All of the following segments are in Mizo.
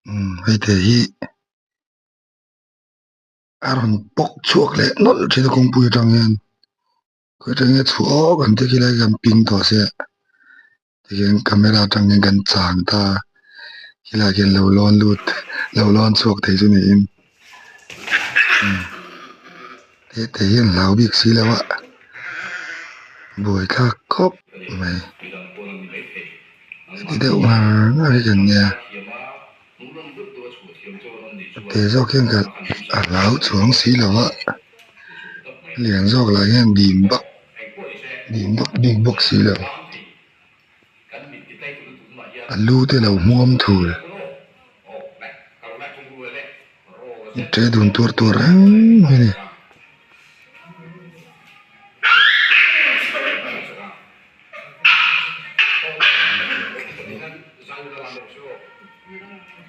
Umm hei te hi a rawn pawk chhuak leh nawlh thin a kawngpui atang hian khawi atang nge chhuah awk ang te khi lai kan ping tawh sia tihian camera atang hian kan chang ta a khilaiah khian lo lawn lut lo lawn chhuak thei chu niin umm hete hian hlau bik si lo a buaithlak khawp mai. Heti deuh ngar ngar hi kan nia a te zawk hian ka a hlau chuang si lo a lian zawk lah hian dim vak dim vak bik bawk si lo a lu te lo hmuam thul ṭe dun tuar tuar reng mai a ni.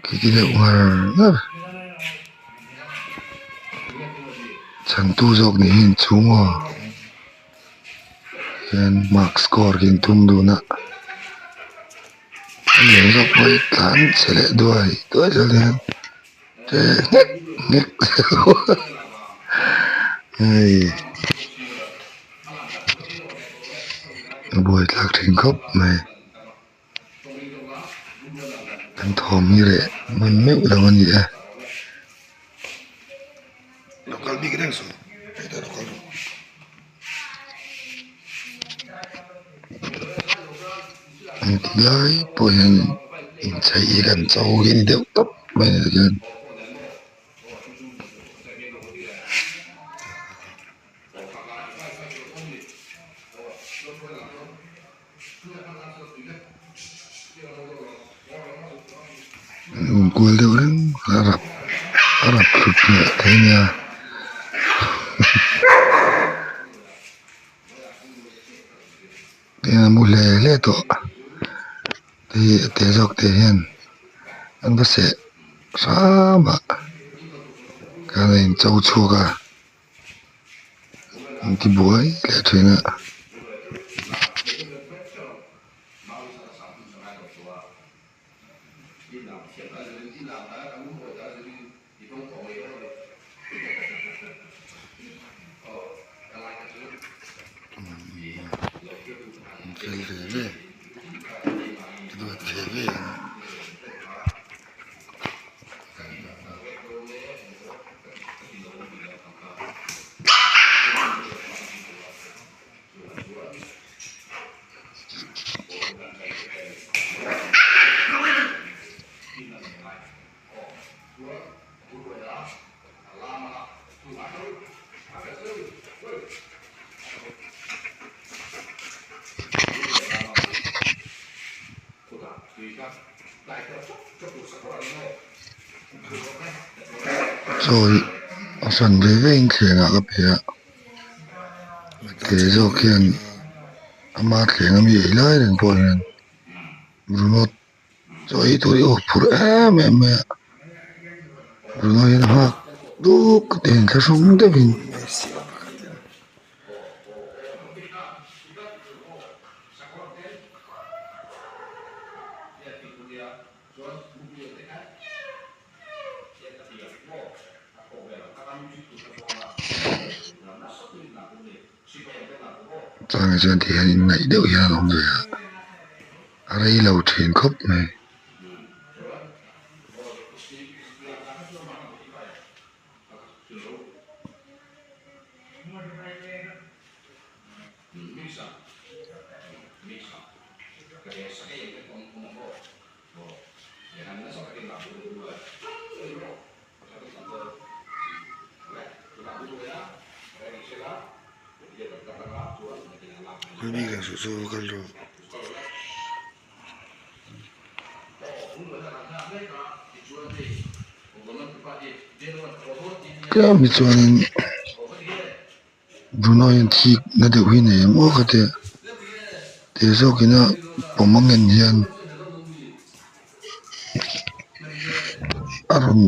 Khiti deuh ngar ngar chhantu zawk ni hi inchhung aw hian mark score khi an tum dun a a lian zawk pawh hi tlan chhe leh duai duai zel hian che nghek nghek hei. A buaithlak thin khawp mai an thawm hi reh hman meuh lo a ni e. Engti lai pawh hian inchei hi kan cho hi a ni deuh tawp mai a ni tikhian. An awm kual deuh reng a rap a rap thut leh thei a nia eng a mu hle hle tawh hei a te zawk te hian an va seh hram a khan a in cho chhuak a. An ti buai leh thin a. Fel ve ve duat ve ve ang. Chaw hi a hran ve ve in thleng ah ka pe a te zawk hian ama thleng ami ei lai reng pawh hian remote chaw ei tur hi a huphurh em em mai a remote hian a nghak duk a ti inthlahrung deuhin. Changah chuan ti hian inngaih deuh hian an awm ve a a rei lo thin khawp mai. Tlem hi chuanin Bruno hian thik na deuh hi nei ang aw ka tia ti zawkin a pawm ang en hian a rawn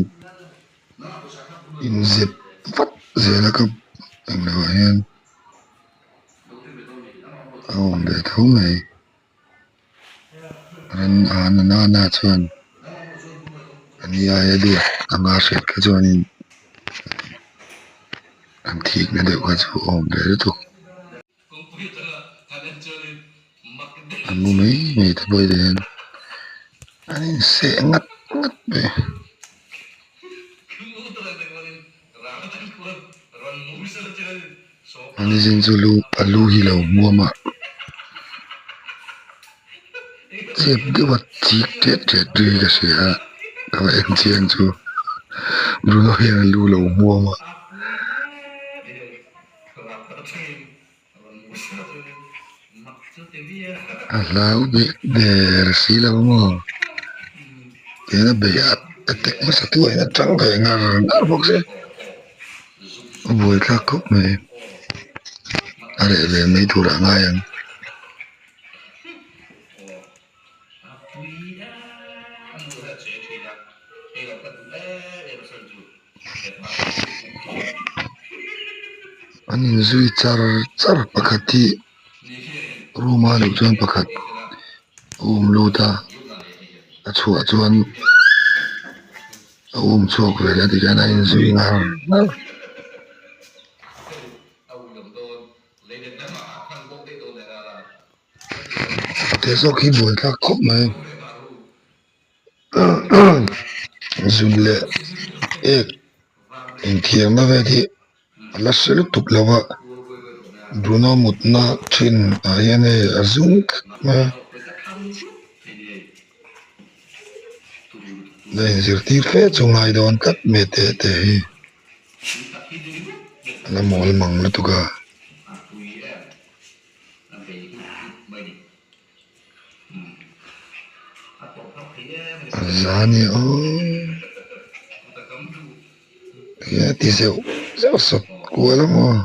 inzep vat zel a ka englo ah hian a awm ve tho mai ran a na na chuan. A ni aia duat anga hriat kha chuanin an thikna deuh kha chu a awm ve lutuk. An mu mai mai te pawh hi tihian an inseh ngat ngat mai. An zin chu lu a lu hi lo hmuam a chep deuh a chik ṭet ṭet ri ka hria a ka va en chiang chu Bruno hian a lu lo hmuam a. A hlau bik der si lo maw tihian a bei a attack hmasa tu ah hian a tang ve ngar ngar bawk se a buaithlak khawp mai a reh ve mai tur ah a ngai ang. An inzui char char pakhat hi room a luh chuan pakhat a um lut a a chhuah chuan a um chhuak ve leh a tikhian a inzui ngar ngar. Te zawk hi buaithlak khawp mai. Zun leh ek inthiamna vel hi a la hre lutuk lo a Bruno mutna thin ah hian hei a zum tlat mai a la inzirtir fe chu ngai dawn tlat mai teh te hi a la mawl mang lutuk a. Zan hi aw enge ti zeuh zeuh sawt kual a maw.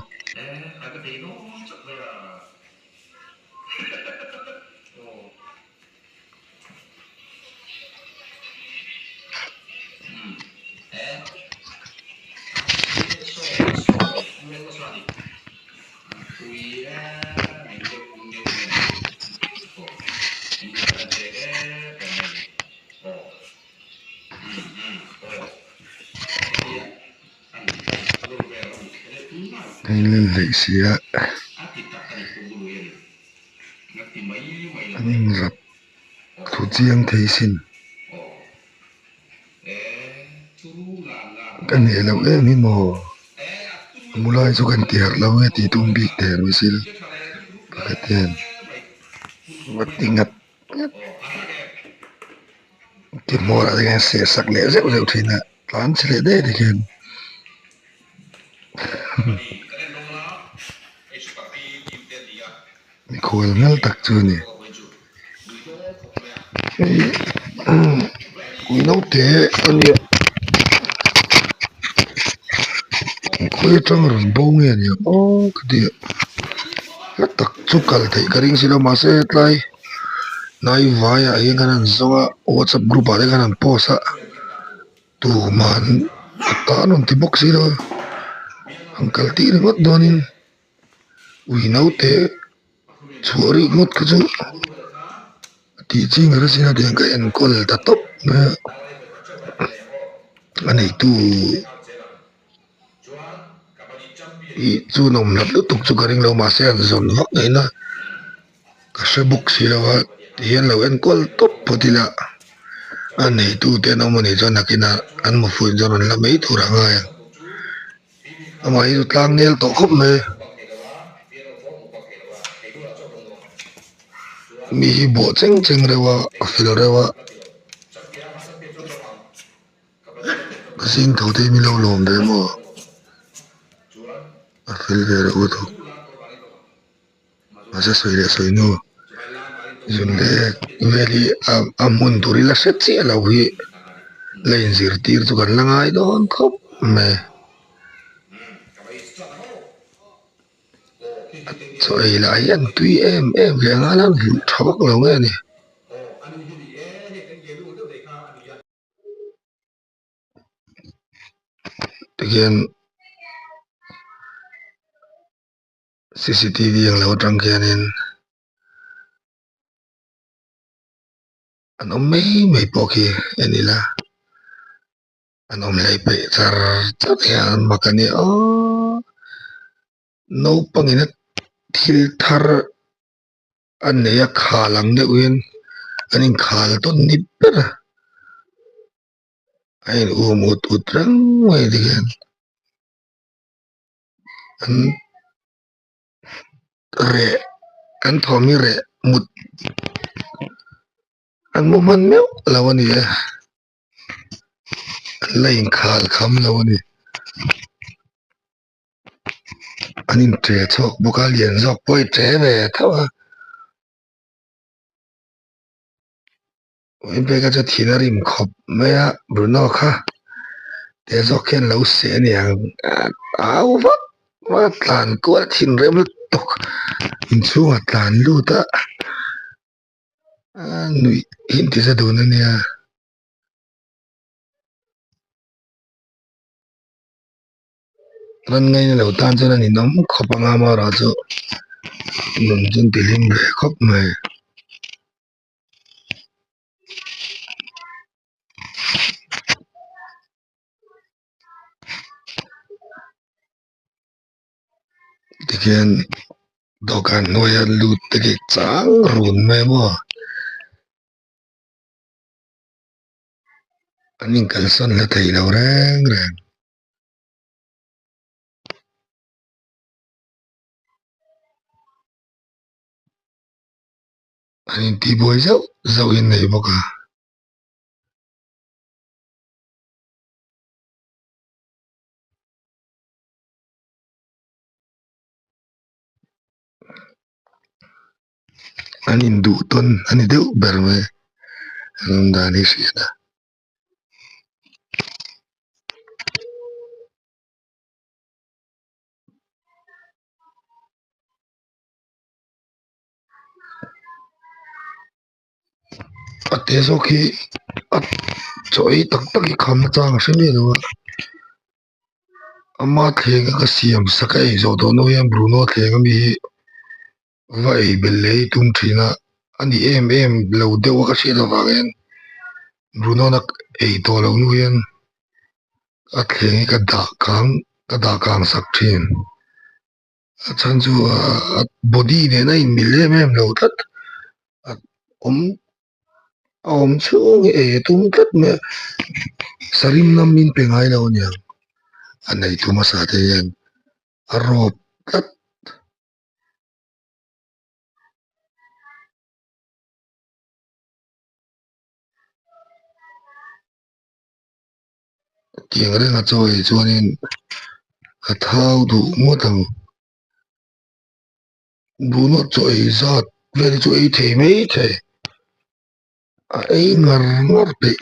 Hei len hleih si a an inzap thu chiang thei sin ka hneh loh em hi maw mu lai chu kan ti harh lo nge tih tum bik der mai sila pakhat hian va ti ngat ngat ti hmawr ah te hian seh sak leh zeuh zeuh thin a tlan chhe leh daih te khian. Mikhual hmel tak chu a ni hei ui naute a nia khawi atang rawn bo nge a nia aw ka ti a hla tak chu kal theih ka ring si lo mahse tlai hnai vaiah hian khan an zawng a whatsapp group ah te khan an post a. Tuman a tan rawn ti bawk si lo a han kal tih ringawt dawnin ui naute chhuah rih ngawt kha chu a tih ching ber asin a tiang ka enkawl ta tawp mai a a neitu ih chu nawm hlat lutuk chu ka ring lo mahse an zawn vak ngaihna ka hre bawk si lo a tihian lo enkawl tawp phawt ila a neitu te an awm anih chuan nakinah an mafuin chuan rawn la mai tur a ngai ang amah hi chu tlang nel tawh khawp mai mi hi bawh cheng cheng reuh a a fel reuh a. Ka zing tho te hi min lo lawm ve maw a fel ve reuh lutuk mahse sawi leh sawi hnu zun leh vel hi a hmun tur ila hre chiah lo hi la inzirtir chu kan la ngai dawn khawp mai chaw ei lah hi an tui em em leh nghal a an hmuh tha vak lo nge a ni. Tikhian c c t v ang lo atang khianin an awm mai mai pawh khi en ila. An awm hlei peih char char hian an mak a ni aw naupangin a thil thar a nei a khal ang deuh hian an inkhal tawn ni ber a a in um ut ut reng mai ti hian an reh an thawm hi reh mut an mu hman meuh lo a ni e. An la inkhal kham lo a ni. An inṭe chhuak bawk a, lian zawk pawh i ṭe ve tho a. Ui peka chu thin a rim khawp mai a, Bruno kha te zawk hian lo seh a ni ang au vak vak a, tlan kual thin rem lutuk inchhungah tlan lut a. Nuih hi an ti za dun a nia. Ran ngaina lo tan chuan a ninawm khawp ang a amaherawh chu nun chu an ti hlim ve khawp mai. Tikhian dawhkan hnuaia lut te khi chang run mai maw an inkalsawn hla thei lo reng reng. An intihbuai zauh zauh hi an nei bawk a. An induh tawn a ni deuh ber mai an awm dan hi hriat a. A te zawk hi a chaw ei tak tak hi kham nachang a hre miah lo a. Ama thleng a ka siam sak a ei zawh tawh hnu hian Bruno thleng ami hi va ei belh leh hi tum thin a, a ni em em lo deuh a ka hriat avang hian Bruno na ei tawh loh hnu hian a thleng hi ka dah kang ka dah kang sak thin a chhan chu a body nen a inmil em em lo tlat a awm. A awm chhung hi ei a tum tlat mai a, sarim lam min pe ngai lo aniang a neitu hmasa te hian a rawp tlat. Tiang renga chaw ei chuanin a thau duh ngawt ang. Bruno chaw ei zat vel hi chu ei thei mai thei a ei ngar ngar peih.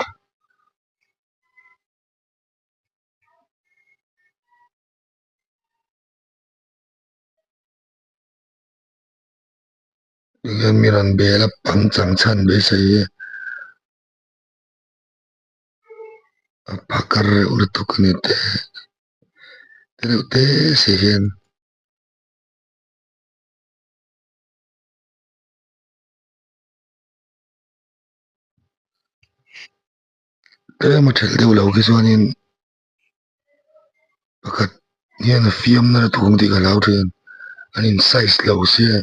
Tihian mi rawn bel a pang chang chhan beisei hi a phakar reuh lutuk a ni te reuh te si hian. Tlem a thelh deuh loh khi chuanin pakhat hian a fiam nasa thung tih ka hlau thin an in size lo sia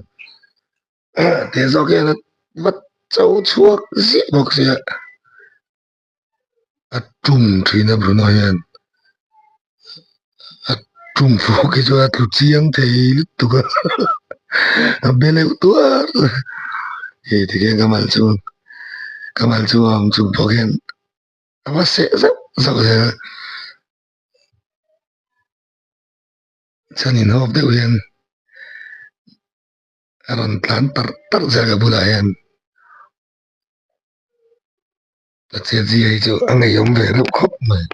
teh zawk hian a va cho chhuak ziah bawk sia a tum thin a Bruno hian a tum fuh khi chuan a tlu chiang thei lutuk a a be leuh tuar hei tikhian ka mal chu ka mal chu a awm chung pawh khian a va seh zauh zauh zel a chuan inhawk deuh hian a rawn tlan tarh tarh zel ka bulah hian. A chetzi hi chu a ngeiawm ve reuh khawp mai.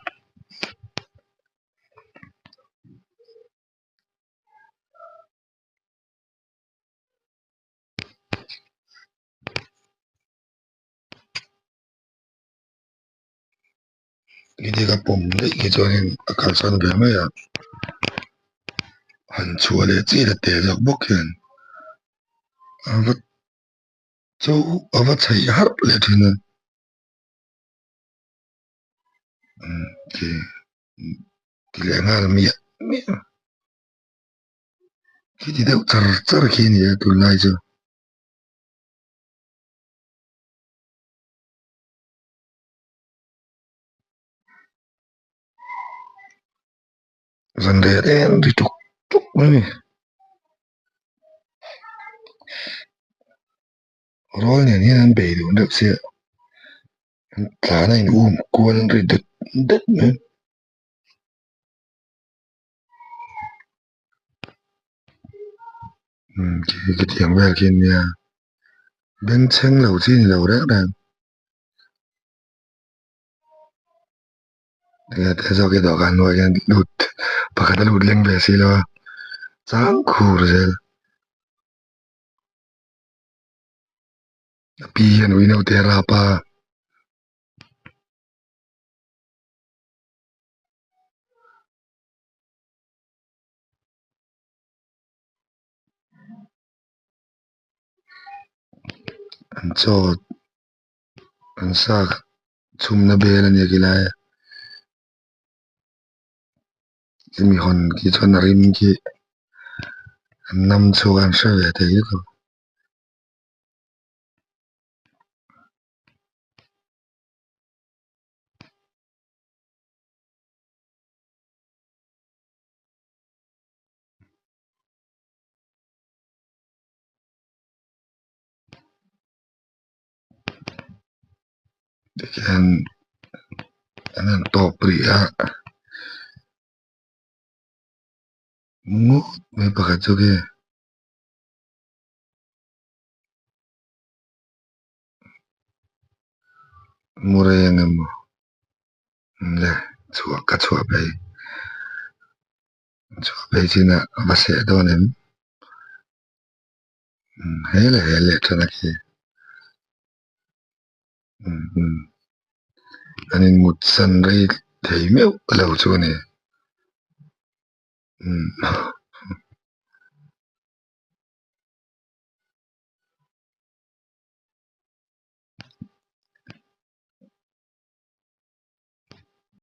Nidika pawm daih hi chuanin a kalsan ve mai a, han chhuah leh chiah la teh zawk bawk hian a va. Chu a va chheih harh leh thin a. Umm khi ti leh nghal miah miah khi ti deuh char char khi a ni a tunlai chu. Zan reh reng ri tuk tuk mai a ni. Rawl nen hian an bei dun deuh sia an tlan a in um kual ri dut dut mai. Umm khi khitiang vel khi ania bengchheng lo chi a ni lo reng reng. Enge te zawk hi dawhkan hnuaiah hian lut pakhat a lut leng ve si lo a chang khur zel. A pi hian ui naute a rap a. An chaw an sa chhumna bel a nia khilai a chumi hawn khi chuan a rim khi an nam chhuak a an hre ve thei lutuk. Tikhian an han tawp rih a ngawt mai pakhat chu khi mu reng emaw le chhuah ka chhuah phei chhuah phei chinah a va seh dawn em. He leh he leh than a khi an in mut san rei thei meuh lo chu a ni.